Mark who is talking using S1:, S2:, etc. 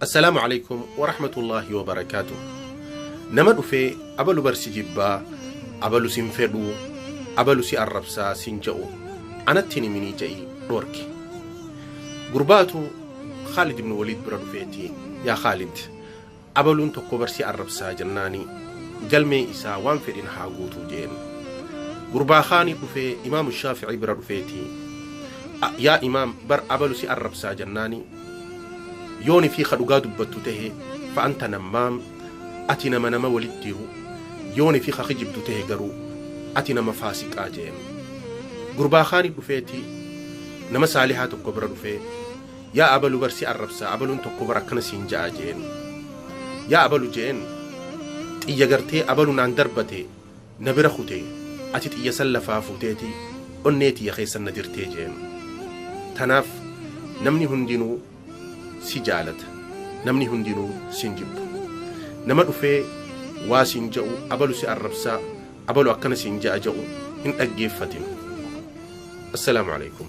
S1: Assalaamu alaikum wa rahmatullaahi wa barakaatu. Nama dhufee abalu bar si jibbaa, abalu sin fedhuu, abalu si arrabsaa sin ja'u anatti hin himinii ja'i dhoorki. Gurbaatu Khaalid ibn Waliid bira dhufeeti yaa Khaalid abaluun tokko bar si arrabsaa jennaani galmee isaa waan fedhin haa guutuu jeen. Gurbaa kaanii dhufee Imaamu Shaafi'ii bira dhufeeti yaa imaam bar abalu si arrabsaa jennaani yooni fi ka dhugaa dubbattu tahe fa anta nammaam ati nama nama walitti diru yooni fi ka kijibdu tahe garuu ati nama faasiqaa jeen. Gurbaa kaanii dhufeeti nama saalihaa tokko bira dhufee yaa abalu bar si arrabsaa abaluun tokko bar akkana siin ja'a jeen. Yaa abalu jeen xiyya gartee abalu naan darbate na bira kute ati xiyya san lafaa fuuteeti onnee tiyya keessa na dirtee jeen. Tanaaf namni hundinuu si jaalata namni hundinuu sin jibbu. Nama dhufee waa siin ja'u abalu si arrabsaa abalu akkana siin ja'a ja'u hin dhaggeeffatin. Assalaamu alaikum.